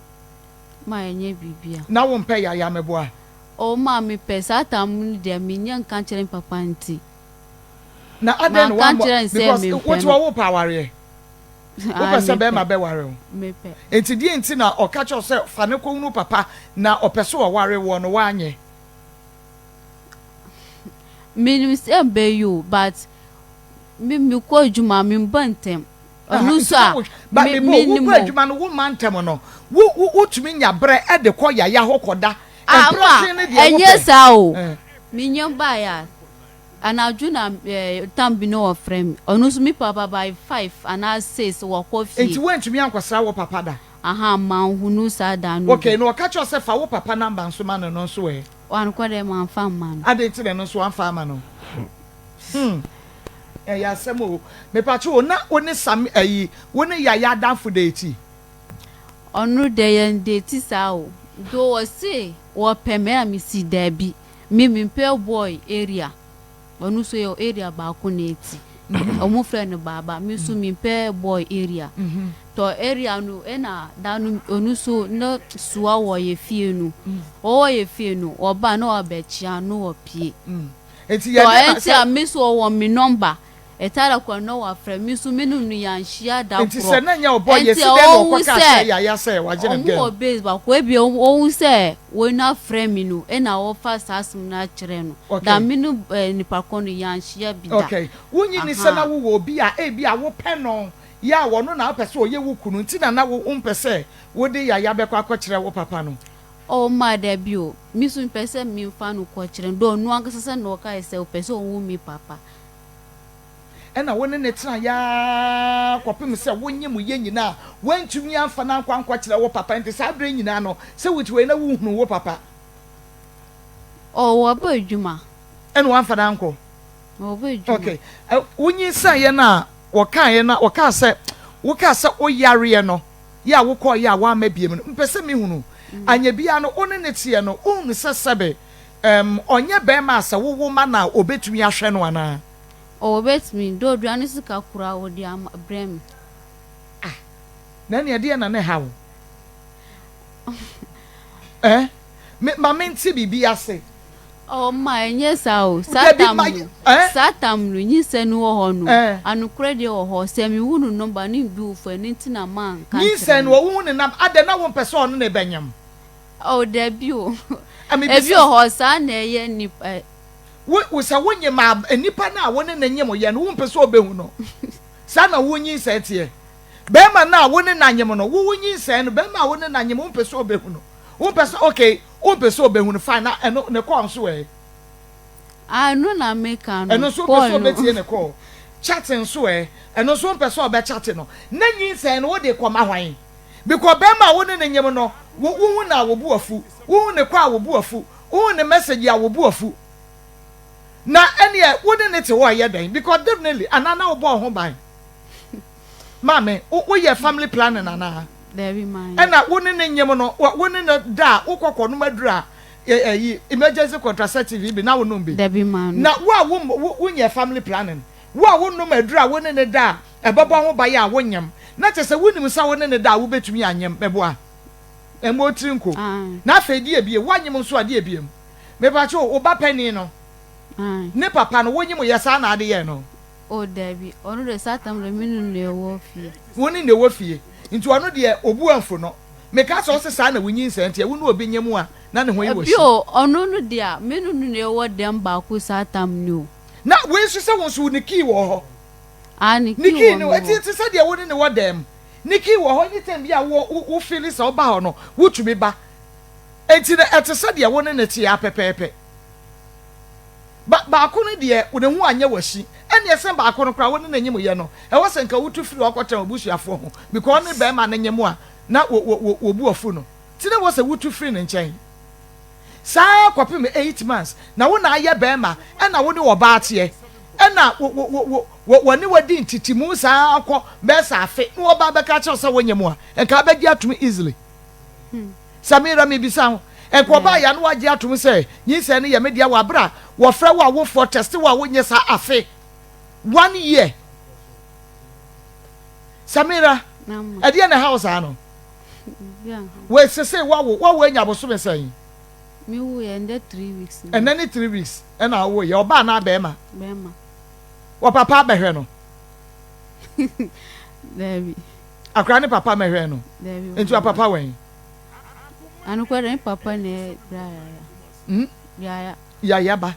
Ma ɛnyɛ biribia. Na wo mpɛ Yaya meboa? Oh ma me pɛ, saa tam no deɛ me nyɛ nka nkyerɛ me papa nti. Na adɛn na wammɔ because wote hɔ wopɛ awareɛ? Wopɛ sɛ bɛrima bɛware wo? Nti deɛ nti na ɔka kyerɛ sɛ fa no kɔhunu papa na ɔpɛ sɛ ɔware woɔ no woanyɛ? Menim sɛ mbɛyɛ o but me mekɔ adwuma memba ntɛm. Ɔno nso a me menim o. Wokɔ adwuma no womma ntɛm no wo wotumi nya berɛ de kɔ yaya hɔ kɔda mprɛtwe no deɛ wopɛ. Ɛnyɛ saa o menyɛ baeɛ a Anadwo na eh, tam bi na wɔfrɛ me. Ɔno nso me papa by 5 anaa 6 wɔkɔ fie. Nti woantumi ankɔsra wo papa da? Aha, manhunu saa da no Okay, na ɔka kyerɛ wo sɛ fa wo papa number nso ma no no nso ɛ? Wankɔ dɛ mamfa amma no. Adɛn nti na ɛno nso wamfa amma no? Hmm, ɛyɛ asɛm o. Mepatwo o, na wo ne Sami, ayi, wo ne Yaya adamfo date? Ɔno dɛ yɛn date saa o. Though ɔse wɔpɛ me a mesi daabi. Me mempɛ boy area ɔno nso yɛ area baako na ɛti ɔmo frɛ no baaba me nso mempɛ boy area tɔ area no ɛna da no ɔno nso na sua wɔ yɛ fie no ɔwɔ yɛ fie no ɔba na ɔbɛkyia no ɔpie tɔ ɛnti a me nso ɔwɔ me number Ɛtara kɔ na wafrɛ me nso me ne no yɛanhyia da Nti sɛ na nyɛ ɔbɔ yɛ si dɛn na ɔkɔ kaa kyerɛ Yaya sɛ wagye ne girl. Ɔmo wɔ base baako ebia ohu sɛ wei no afrɛ me no ɛna ɔfa saa asɛm no akyerɛ no da me ne nipa korɔ no yɛanhyia bi da. Okay wonyi ni sɛ na wowɔ obi a ebia wopɛ no yɛ a ɔno na wopɛ sɛ ɔyɛ wo kunu nti na na wo wompɛ sɛ wode Yaya bɛkɔ akɔkyerɛ wo papa no. Oh ma dabi o me nso mepɛ sɛ memfa no kɔkyerɛ no dɛ ɔno ankasa sɛ na ɔkae sɛ ɔpɛ sɛ ɔhu me papa. Ɛnna wo ne no tenaeɛ ara kɔpem sɛ wonye mo yɛ nyinaa a woantumi amfa no ankɔ ankɔkyerɛ wo papa. Enti saa berɛ nyinaa no, sɛ wote wei na wonhunuu wo papa. Oh, waba adwuma. Ɛnna woamfa no ankɔ? Waba adwuma. Okay. Wonyinsɛneeɛ no a wɔkaeɛ no, wɔkaa sɛ, wokaa sɛ woyareɛ no, yɛ a wokɔeɛ a woamma biom no, mepɛ sɛ mehunu, anyɛ biara no, wo ne no teɛ no, wohunu sɛ sɛbe Erm ɔnyɛ bɛɛma a sɛ wo wo ma no a obetumi ahwɛ no anaa? Oh obetumi, though aduane sika koraa ɔde ama brɛ me. Ah na ɛneɛ deɛn na na ɛha wo? Eh me ma me nte biribi ase. Oh ma ɛnyɛ saa o, saa Dabi tam ma no, eh. saa tam no nyinsɛn no wɔ hɔ no, Eh. anokorɛ deɛ wɔ hɔ, sɛ me hu no nɔmba ne bi wo fo ɛno nti na manka nkyerɛ Nyinsɛn no no. wo hu ne nɔmba adɛn na wo mpɛ sɛ ɔne no bɛnyem? Oh dabi o. Ah, me Ebi bisa wɔ hɔ saa na ɛyɛ nipa. Eh. Wo wo sɛ wo nyem a nipa no a wo ne no nyem yɛ no wo mpɛ sɛ ɔbɛhu no. Saa na wo nyinsɛn teɛ. Bɛrima no a wo ne no anyem no wo wo nyinsɛn no bɛrima a wo ne no anyem wo mpɛ sɛ ɔbɛhu no. Wo mpɛ sɛ okay wo mpɛ sɛ ɔbɛhu no fine na ɛno ne kɔɔ nso ɛ. Ah ɛno na meka no. Ɛno nso wo mpɛ sɛ ɔbɛtie ne kɔɔ. Chat nso ɛ ɛno nso wo mpɛ sɛ ɔbɛ chat no. Na nyinsɛn no wo de kɔma hwan? Because bɛrima a wo ne no nyem no, wo wohu no a wo bo afu, wohu ne kɔ a wo bo afu, wohu ne message a wo bo afu. Na ɛneɛ wo ne no te hɔ a ɛyɛ dɛn? Because definitely anaa na wobɔɔ ho ban? Maame, wo woyɛ family planning anaa? Dabi manyɛ. Ɛna wo ne no nyem no, wo ne no da a wokɔ kɔnom aduru a ɛyi emergency contraceptive bi na wonom bi? Dabi mannom. Na wo a wo wo wonyɛ family planning, wo a wonom aduru a wo ne no da a Ɛbɛbɔ ho ban a wonyem, na kyerɛ sɛ wunim sɛ wo ne no da a wubetumi anyem. Meboa? Ɛmmɔ wo tiri nko. Na afei deɛ bio, woanyem nso a deɛ biom? Mepakyɛ o, wo ba panin no, ne papa no, wonyem yɛ saa na ade yɛɛ no? O dabi, ɔno deɛ saa tam deɛ me ne no na ɛwɔ fie. Wo ne no na ɛwɔ fie, nti ɔno deɛ obu amfu no. Meka sɛ ɔse saa na wonyinsɛn nti, wo ne obi nyem a na ne ho yi wɔ si. Bio, ɔno no deɛ me ne no na ɛwɔ dɛm baako saa tam no o. Na wei nso sɛ wo nso wo ne key wɔ hɔ. Ah ne Ne key key wɔ no me ɛte hɔ. te sɛ deɛ wo ne no wɔ dan mu. Ne key wɔ hɔ anytime bi a wo wo wo feeli sɛ woba hɔ no wotumi ba. Enti no ɛte sɛ deɛ wo ne no te ara pɛpɛɛpɛ. Ba baako no deɛ ne ho anyɛ w'asi. Ɛnneɛ sɛ baako no koraa wo ne no nyem yɛ no ɛwɔ sɛ nka wotu firi hɔ kɔtena w'abusuafoɔ ho because ɔne barima no nyem a na wɔ wɔ wɔ wɔbu afu no. Nti na ɛwɔ sɛ wotu firi ne nkyɛn. Saa ara kɔpem 8 months na wo na ayɛ bɛɛma ɛna wo ne ɔbaa teɛ ɛna wo wo wo wo wɔne wadi ntitimu saa ara kɔ bɛyɛ sɛ afe na ɔbaa bɛka akyerɛ wo sɛ wonyɛ mu a nka abɛgye atom easily. Samira mebisa wo nka ɔbaa yɛ a na wagye atom sɛ nyinsɛn no yɛ me dea wɔ abere a wɔfrɛ wo awofoɔ tɛste wo a wonyɛ saa afe one year. Samira ɛdeɛ na ɛha wo saa no? Wei sese wawo wawo anya bosome sɛn? Me wo yɛ ndɛ 3 weeks. Ɛnɛ ne 3 weeks ɛna awo yɛ ɔbaa na bɛrima? Bɛrima. Wɔ papa abɛhwɛ no? Dabi. Akora ne papa mɛhwɛ no? Dabi. Nti wa papa wɛn? Anokwa ne papa na yɛ bra yaya. Hmm? Yaya. Yaya ba.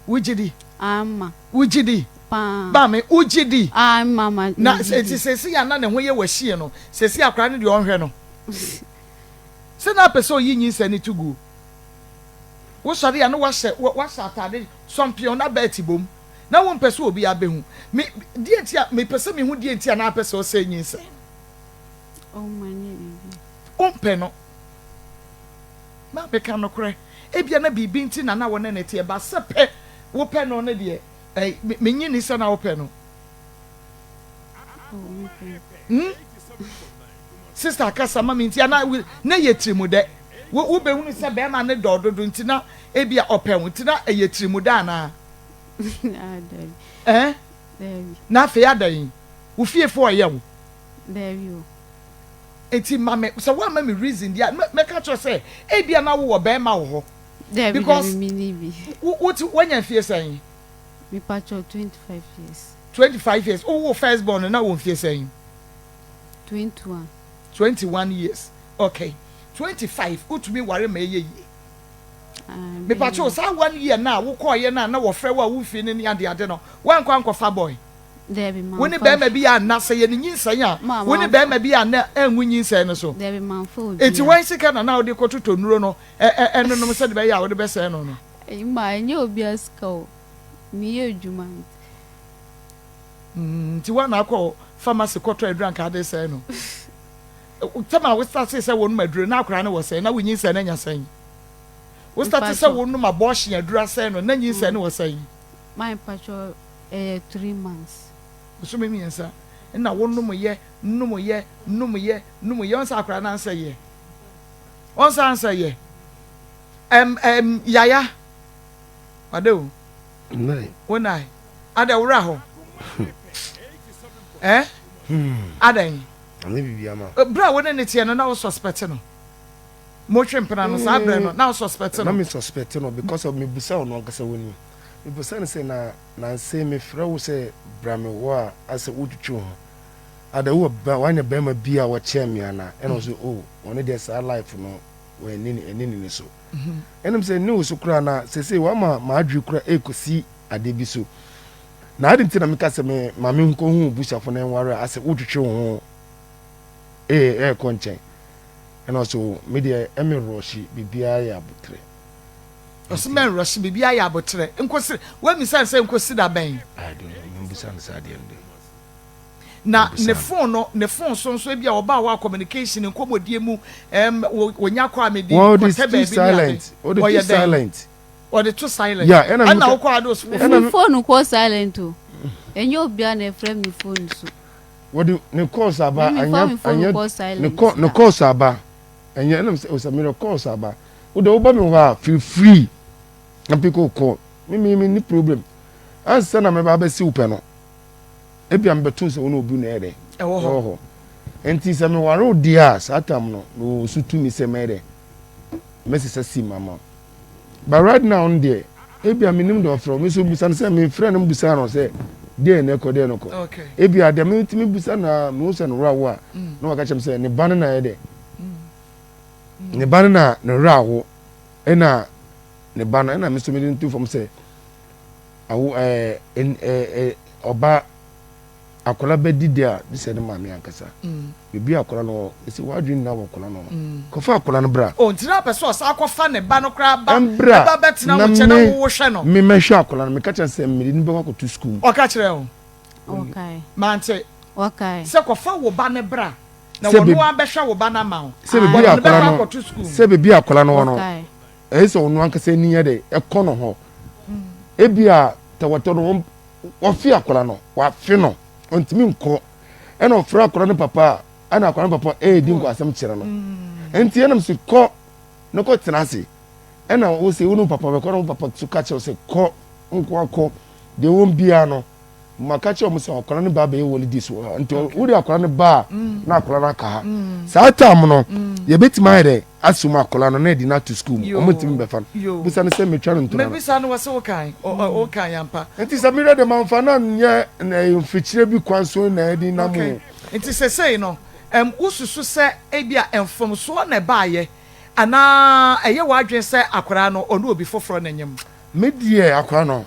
Wogye di? Ama. Wogye di? Paa. Maame, wogye di? Ama ma. Na eti sesi a na ne ho yɛ wahyie no, sesi akora no deɛ ɔnhwɛ no. Sɛ na apɛ sɛ ɔyi nyinsɛn no to guo. Wosɔre a na wahyɛ wahyɛ atade sɔmpeɔn na bɛɛte bom. Na wompɛ sɛ obi abɛhu. Me deɛ nti a mepɛ sɛ mehu deɛ nti a na apɛ sɛ ɔsɛe nyinsɛn no. Ɔma nyɛ biribi. Wompɛ no. Maame ka nokorɛ. Ebia na biribi nti na na wo ne no teɛ, but sɛ pɛ wopɛ no no deɛ, eh, mennye nni sɛ na wopɛ no. Hmm? Sister kasa ma me nti ana na ɛyɛ tirimudɛ. Wo wobɛhunu sɛ bɛrima ne dɔ dodo nti na ebia ɔpɛ wo nti na ɛyɛ tirimudɛ anaa? Eh? Na afei adɛn? Wo fiefoɔ ɔyɛ wo? Daabi o. Nti ma me sɛ woamma me reason deɛ a mɛka kyerɛ sɛ ebia na wowɔ bɛrima wɔ hɔ. Daabi Because daabi menni bi. wo wo te woanya mfie sɛn? Mepakyɛw 25 years. 25 years wowoo first born no na wɔ mfie sɛn? 21. 21 years okay 25 wotumi ware ma ɛyɛ yie. Ah, ɛbɛyɛ Mepakyɛw yie. saa one year no a wokɔɔyɛ no a na wɔfrɛ wo a womfii no ne adeade no woankɔ ankɔfa boy? Dabi, Wo ne mamfa. barima bi anna, sɛ yɛ ne nyinsɛn a, Ma, wo ne mamfa. barima bi anna angu nyinsɛn no so. Dabi, mamfa Enti obiara. wɔn sika na na wode kɔtotɔ nnuro no ɛ ɛ ɛnonom sɛde bɛyɛ a wode bɛsɛe no no? Ma, ɛnyɛ obiara sika o. Meyɛ adwuma nti. Mm, nti woa na akɔ pharmacy kɔtɔ aduro anka ade sɛe no? Tɛm a wo startee sɛ wonom aduro na akwadaa no wɔ sɛn? Na wo nyinsɛn no anya sɛn? Wo startee sɛ Mpakyɛw. wonom abortion aduro asɛe no, na nyinsɛn no wɔ sɛn? Ma, mpakyɛw, ɛyɛ 3 months. Bosome 3 na wo nom yɛ, nom yɛ, nom yɛ, nom yɛ, ɔnsa akwadaa no ansɛ yɛ, ɔnsa ansɛ yɛ, ɛm ɛm yaya, wade o, wo nan, adɛ wura hɔ, ɛ, adɛn, berɛ a wo ne ne teɛ no na wo suspect no, mo twe mpena no saa berɛ no na wo suspect no. Na me suspect no because of me busa ɔno ankasa wɔ ni, me busa no sɛ na. Nansa yi mefrɛ wo sɛ bra me hɔ a asɛ wotwitwi wo ho. Ada wowɔ ba wanya bɛrima bi a ɔkyɛn me anaa? Ɛna ɔse oh ɔno deɛ saa life no ɛnni ɛnni ne so. Ɛna mesɛ ɛnni wo so koraa na sesei wama m'adwene koraa ɛrekɔsi adeɛ bi so. Na ade nti na meka sɛ me ma me nkɔhu wo busuafo na ɛnware a asɛ wotwitwi wo ho ɛrekɔ nkyɛn. Ɛna ɔse oh me deɛ ɛme rɔhye biribiara yɛ aboterɛ. Ɔse mɛ nrɔhye biribi ayɛ aboterɛ nkosi wamisa no sɛ nkosi da bɛn. I don't know membusa no saa deɛ no deɛ. Na ne phone no ne phone so nso ebi a ɔbaa hɔ a communication nkɔmɔdie mu ɛm wɔnya kɔ a mede kɔtɛ baabi ne ade ɔyɛ dɛn ɔde to silent ɛna wokɔ ade osofo. Me phone kɔ silent o ɛnyɛ obiara na ɛfrɛ me phone so. Wɔde ne calls aba anyɛ anyɛ ne call ne calls aba. Ɛnyɛ ɛna mesɛ oh Samira calls aba wo deɛ woba me hɔ a feel free na pick wo call me me me ni problem ansa na mɛba abɛsi wo pɛ no ebia mebɛto sɛ wo ne obi na ɛyɛ dɛ ɛwɔ hɔ nti sɛ meware wo deɛ a saa tam no mewɔ so tumi sɛ mɛyɛ dɛ mɛsesa sim ama wo but right now no deɛ ebia menim deɛ ɔfrɛ wo me nso busa no sɛ mefrɛ no busa no sɛ deɛ na ɛkɔ deɛ no kɔ ebia deɛ metumi busa no a mehu sɛ no werɛ awo a na waka kyerɛ me sɛ ne ba no na ɛyɛ dɛ ne ba no na ne werɛ awo ɛna ne ba no ɛna me nso mede no to fam sɛ awo ɛɛ ɛɛ ɔba Akwadaa bɛdi dɛ a, gye sɛ ne maame ankasa. Baabi a akwadaa no wɔ, mese w'adwene nyinaa wɔ akwadaa no ho. Kɔfa akwadaa no bra. Oh, nti na wopɛ sɛ ɔsan kɔfa ne ba no koraa ba, Ɛmbra ɛba bɛtena na wo nkyɛn na me, wo wohwɛ no? me mɛhwɛ akwadaa no. Meka kyerɛ no sɛ mede no bɛkɔ akɔto sukuu mu. Ɔka kyerɛɛ wo? Ɔkae. Mante. Ɔkae. Sɛ kɔfa wo ba no bra, na Sɛ ɔno baabi, ara bɛhwɛ wo ba no ama wo. sɛ baabi Wɔde a no akwadaa bɛkɔ no, akɔto sukuu mu. sɛ baabi a akwadaa no wɔ no, Ɔkae. ɛyɛ sɛ ɔno ankasa ani yɛ dɛ, ɛkɔ no hɔ. Ebia tɛwɔtɛ no, wɔn. Wafe akwadaa no, wafe no, ɔntumi nkɔ. Ɛna ɔfrɛ akwadaa no papa a, ɛna akwadaa no papa ɛredi nkwasɛm kyerɛ no. Nti ɛnam sɛ kɔ na kɔ tena ase. Ɛna wo sɛ wo ne wo papa bɛkɔ na wo papa so ka kyerɛ wo sɛ kɔ nko akɔ deɛ wɔn biara no. Maka kyerɛ wɔn sɛ akwadaa no ba abɛyɛ holidays wɔ ha nti wode akwadaa no ba a na akwadaa no aka ha. Saa time no yɛbɛtumi ayɛ dɛ asom akwadaa no na yɛde no ato school mu. Wɔn ntumi bɛfa no. Bisa no sɛ metwa no ntoma no. Mebisa no wɔ sɛ wokan wokan ampa. Nti sɛ mehwɛ dɛ mamfa no anyɛ mfikyire bi kwan so na yɛde nam o. Nti sesei no wosusu sɛ ebia mfomsoɔ na ɛbaeɛ anaa ɛyɛ w'adwene sɛ akwadaa no ɔne obi foforɔ na ɛnyem? Me deɛ akwadaa no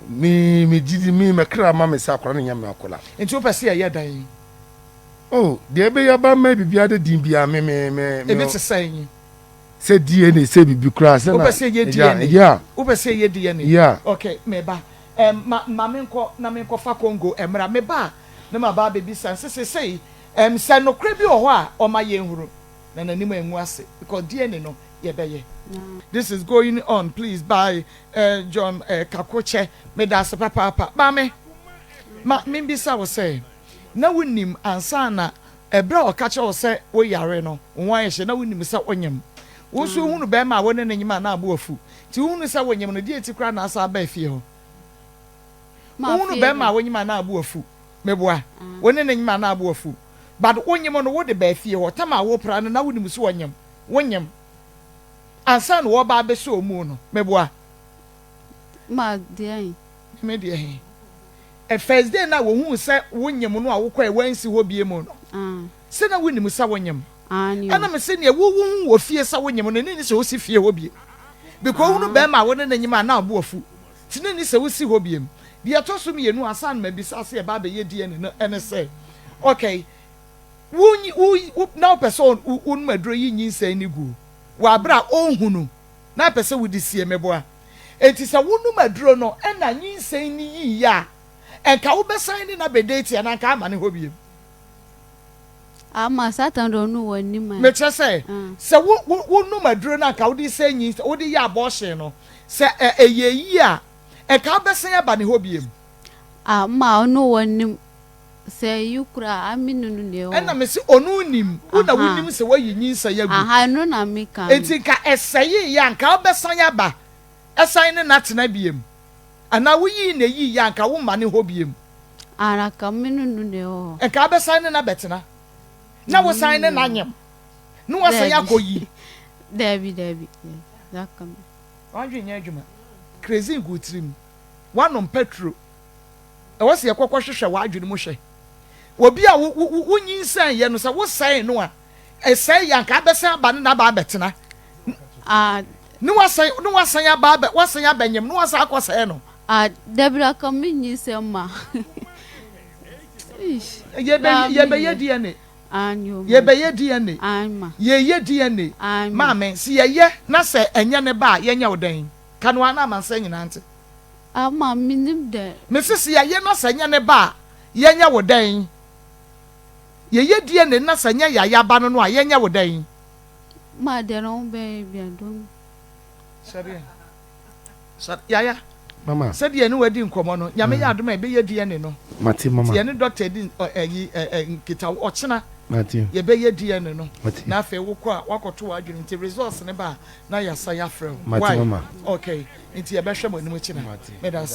Me me gyidi me me kra ma me sɛ akwadaa no nyɛ me akwadaa. Nti wopɛ sɛ yɛyɛ dɛn? Oh deɛ ɛbɛyɛ aba ma biribi ada din biara me me me. Ebi te sɛn? Sɛ DNA sɛ biribi koraa sɛ na. Wopɛ sɛ yɛyɛ DNA? Yeah. Wopɛ sɛ yɛyɛ DNA? Yeah. Okay meba. Ɛm ma ma menkɔ na menkɔfa Congo mmra. Meba a na maba abɛbisa sɛ seesei ɛm sɛ nokorɛ bi wɔ hɔ a ɔma yɛnhunu na n'anim angu ase because DNA no yɛbɛyɛ. This is going on please by Eh John eh Kakokyɛ, medaase papaapa. Maame, ma membisa wo sɛ, na wonim ansa na ɛberɛ a ɔka kyerɛ wo sɛ woyare no, wo ho ayɛ hye, na wonim sɛ wonyem? Wo nso wohunu bɛrima a wo ne no nyem a na abo afu, nti wohunu sɛ wonyem no, deɛ nti koraa na asan aba fie hɔ? Wohunu bɛrima a wonyem a na abo afu, meboa, wo ne no nyem a na abo afu, but wonyem no wode baa fie hɔ, tam a wopra no na wonim sɛ ɔnyem, wonyem. Ansa na wɔreba abɛsɔ wɔn mu no, meboa. Ma deɛn? Me deɛ he? Ɛ first day no a wɔhuu sɛ wonyem no a wokɔɛ woansi hɔ biom no, sɛ na wonim sɛ wonyem? Ɛna mese neɛ wo wohu wɔ fie sɛ wonyem no, ne nni sɛ wosi fie hɔ biom. Because wohunu bɛɛma a wo ne no nyem a na ɔbo afu, nti ne nni sɛ wosi hɔ biom. Deɛ ɛtɔ so mmienu ansa na mabisa sɛ yɛba abɛyɛ DNA no ɛne sɛ, okay, Wo wo wo na wopɛ sɛ wonom aduro yi nyinsɛn no gu wɔ abere a ɔnhunu na apɛ sɛ wode sie meboa. Enti sɛ wonom aduro no ɛna nyinsɛn no yiiɛ a, ɛnka wobɛsan ne no abɛdate anaa nka ama ne hɔ biom? Ama Satan de ɔno wɔ anim ɛ. Mekyerɛ sɛ, sɛ wo wo wonom aduro no a nka wode sɛ nyinsɛn wode yɛ abortion no, sɛ ɛ ɛyɛ yie a, ɛnka wobɛsan aba ne hɔ biom? Ama ɔno wɔ anim. Sɛ eyi koraa a, me ne no na ɛwɔ. Ɛna me se ɔno nnim, wo na wonim sɛ woayi nyinsɛn agu. Aha, ɛno na meka no. Enti nka ɛsɛeeɛ a, nka wobɛsan aba san ne no atena biom? Anaa woyii no ayiiɛ a, nka womma ne hɔ biom? Ara nka me ne no na ɛwɔ hɔ. Nka wobɛsan ne no abɛtena, na wosan ne no anyem, na woasan akɔyi? Daabi, daabi, daabi. W'adwene nyɛ adwuma. Kerosene gu wo tirim. Woanom pɛtro. Ɛwɔ sɛ yɛkɔ kɔhwehwɛ w'adwene mu hwɛ. Obi a wo wo wonyinsɛn yɛ no sɛ wosɛe no a, ɛsɛe yɛ anka abɛsan aba ne n'aba abɛtena. Ah. Ne wasan ne wasan aba abɛ wasan abɛnyem ne wasan akɔsɛe no. Ah, dabi aka me nyinsɛn ma. Eish. Yɛbɛ yɛbɛyɛ DNA. Yɛbɛyɛ DNA. Yɛyɛ DNA. Maame, sɛ yɛyɛ na sɛ ɛnyɛ ne ba a, yɛnyɛ wo dɛn? Ka no ara na amansan nyinaa nte. Ama mennim dɛ. Mese se yɛye na sɛ nyɛ ne ba a, yɛnyɛ wo dɛn? Yɛyɛ DNA na sɛ nyɛ Yaya ba no no a, yɛnyɛ wo dɛn? Ma deɛ na wo bɛyɛ bia dom. Sɛdeɛ, sɛ, Yaya, Mama. sɛdeɛ yɛne wo adi nkɔmmɔ no, Nyame yɛ adom a yɛbɛyɛ DNA no. Mate, mama. Nti yɛne doctor adi ɔ, ɛyi, ɛ, ɛ, nkitaho, ɔkyena. Mate. Yɛbɛyɛ DNA no. Mate. Na afei wokɔ a, woakɔto w'adwene, nti results no ba a, na yɛasan afrɛ wo. Mate, Wai? mama. Okay. Nti yɛbɛhwɛ mo anim kyena. Meda ase.